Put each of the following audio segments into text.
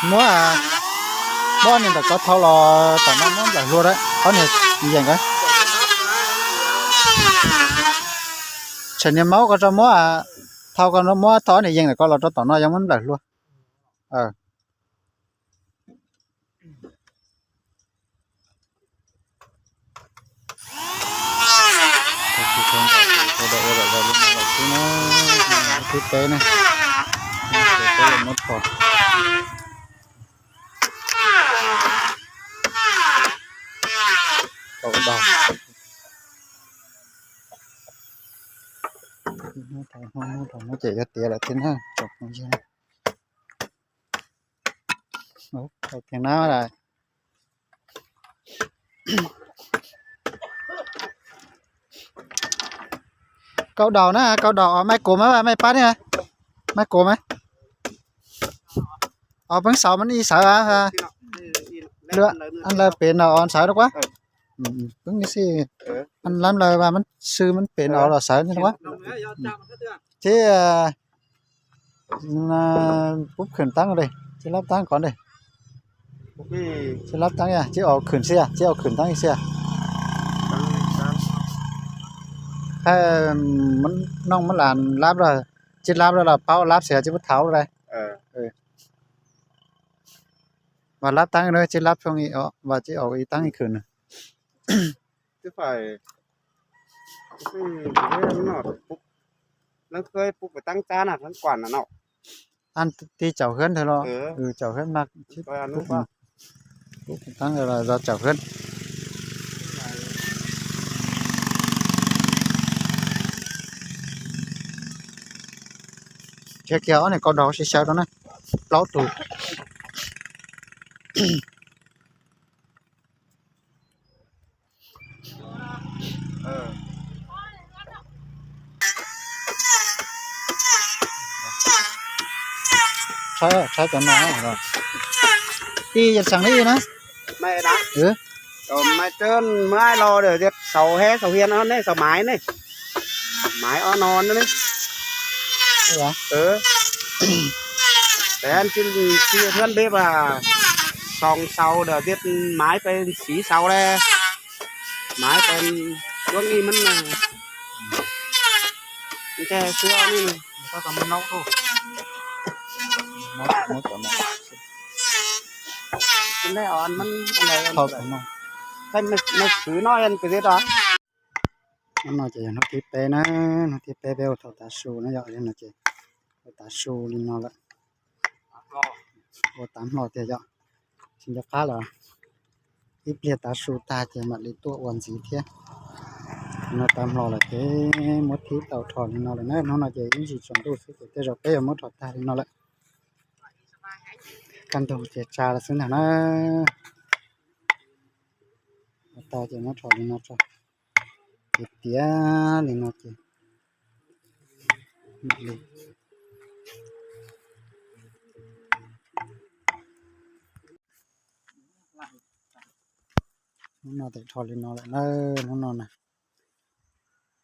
Muab, muab niag ntawm ko thau los tom no muab nplawm hlua, ob niag yees ko. Tshem niag maub ko tso, muab, thau ko, muab thau ob niag yees ntawm ko los rau tom no yog muab nplawm hlua. Ua zam zaws li no lawm xwb na, lub thib peb na, peb yuav muab rho. Kaum daus, ces yuav tiav lawm thiab na tsoom phooj ywg. Ua tiag na. Kaum daus na, kaum daus os, maj kuv mas, maj pab ne, maj kuv mas. Os, peb xauv mas ib xawv, lawv pem no os xawv na kuab. Peb xij, lab lawv mas xwb, pem no los xawv na kuab. Ces pub khwm taab li, tsis lab taab ko li. Tsis lab taab, tsis au khwm xwb, tsis au khwm taab xwb. Hais nooj muab las lab los, tsis lab los paub lab xwb tsis pub thaum li. Mas lab taab no tsis lab phooj ywg, mas tsis au ib taab ib khwm na. Leej twg pub kuv taab tsab na, leej kuam no. An tij caum hwb ntawd los, caum hwb mas, pub kuv taab los zov caum hwb. Khiav kiag ob niag kaum daus sib xyaw rau na, plaub tus. Tshaib, tshaib cov no. Ib yam xeem li na. Maiv muab los dias xaus hab xaus hias no ne, xaus maiv ne. Maiv ob no ne. Tes thiab npeb mas xoo xaus dias maiv pes xiv xaus le. Maiv pes duab ib mab ntseg xwb ne. Hnub no ces yog hnub thib peb na, hnub thib peb peb ua thaum tav su na yom, no ces ua tav su li no lawm. Ua tav hmo tiag yom, tsis nco qab lawm. Ib pliag tav su tag ces mam li tuaj ua ntxiv thiab. No tav hmo lawm ces muab thib tau rho li no lawm na. Hnub no ces ib ntsis tsaus ntuj xwb ces tej zaum peb yuav muab rho tag li no lawm. Kaj ntug ces tsa lawm xwb ntag na. Tau ces muab rho li no tso. Ces tiav li no ces mam li. Hnub no tes rho li no lawm na, hnub no na.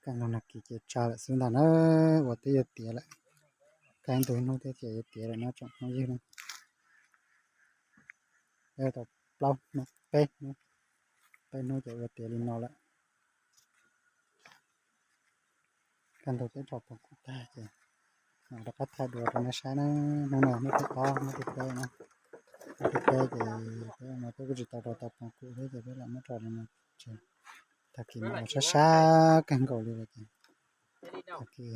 Kaj ntug nag kis ces tsa lawm xwb ntag na, ua twb yuav tiav lawm. Kaj ntug hnub thiab ces yuav tiav lawm na tsoom phooj ywg na. Tau plaub hnub, peb hnub, peb hnub ces ua tiav li no lawm. Kaj ntug peb rho poom kuj tag ces mam rov qab thaij dua rau nej saib na. Hnub no hnub thib ob, hnub thib peb na. Hnub thib peb ces peb no peb kuj tsis tau rau tau poom kuj thiab ces peb lam muab rau li no. Tag kis no sab sab kawg nkaus li lawm ces tag kis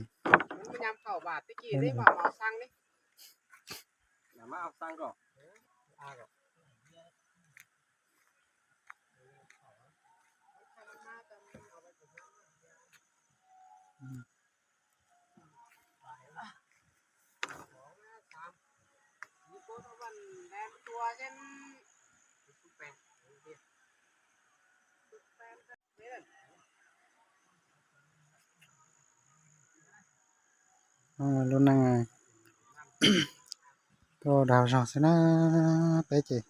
Lub neej tuaj dag zog xwb na, peb ces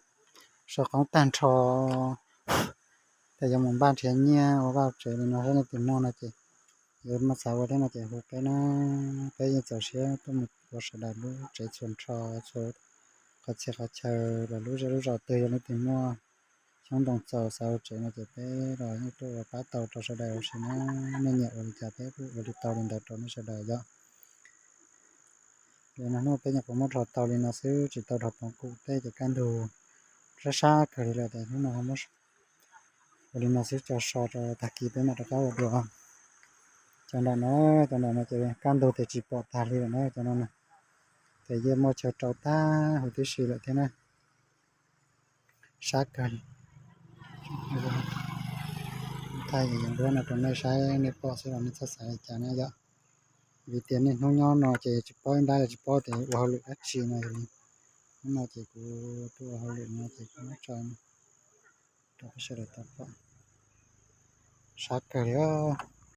sau qoob tag nrho, tas yuav mus npaj nrhiav nyiaj ua vaj tsev li no, nej tus muaj no ces yuav muaj xav ua thiab no ces hu peb na, peb yeej txaus siab tuaj mus ua sawv daws lub tsev txhua nrho txhua Qhov txhia qhov chaw los lub zej lub zos twg yog leej twg muaj xyoob ntoo txaus xav ua tsev no ces peb los yeej tuaj ua pab tau rau sawv daws ua si na. Nej nyiam ua li cas peb kuj ua li tau li ntawd rau nej sawv daws yom. Li no hnub peb nyuam qhuav muab rho tau li no xwb, tsis tau rho poov qus tej ces kaj ntug sab sab kawg li lawm, ces hnub no ua li no xwb tso so rau tag kis peb mam rov qab ua dua. Cov nram no, cov nram no ces kaj ntug ces tsis pom tag li lawm na, cov no na. Ces yeej muaj chaw rau tag huv tib si lawm thiab na. Sab kawg li. Thaij yam duab no rau nej saib nej pom xwb los nej txhob xav li cas na yom. Vim tias niaj hnub nyob no ces tsis paub ib nrab tsis paub tias ua hauj lwm dab tsi no yog li. Hnub no ces kuv tuaj ua hauj lwm no ces kuv muab tso rau peb sawv daws tau pom. Sab kawg li os.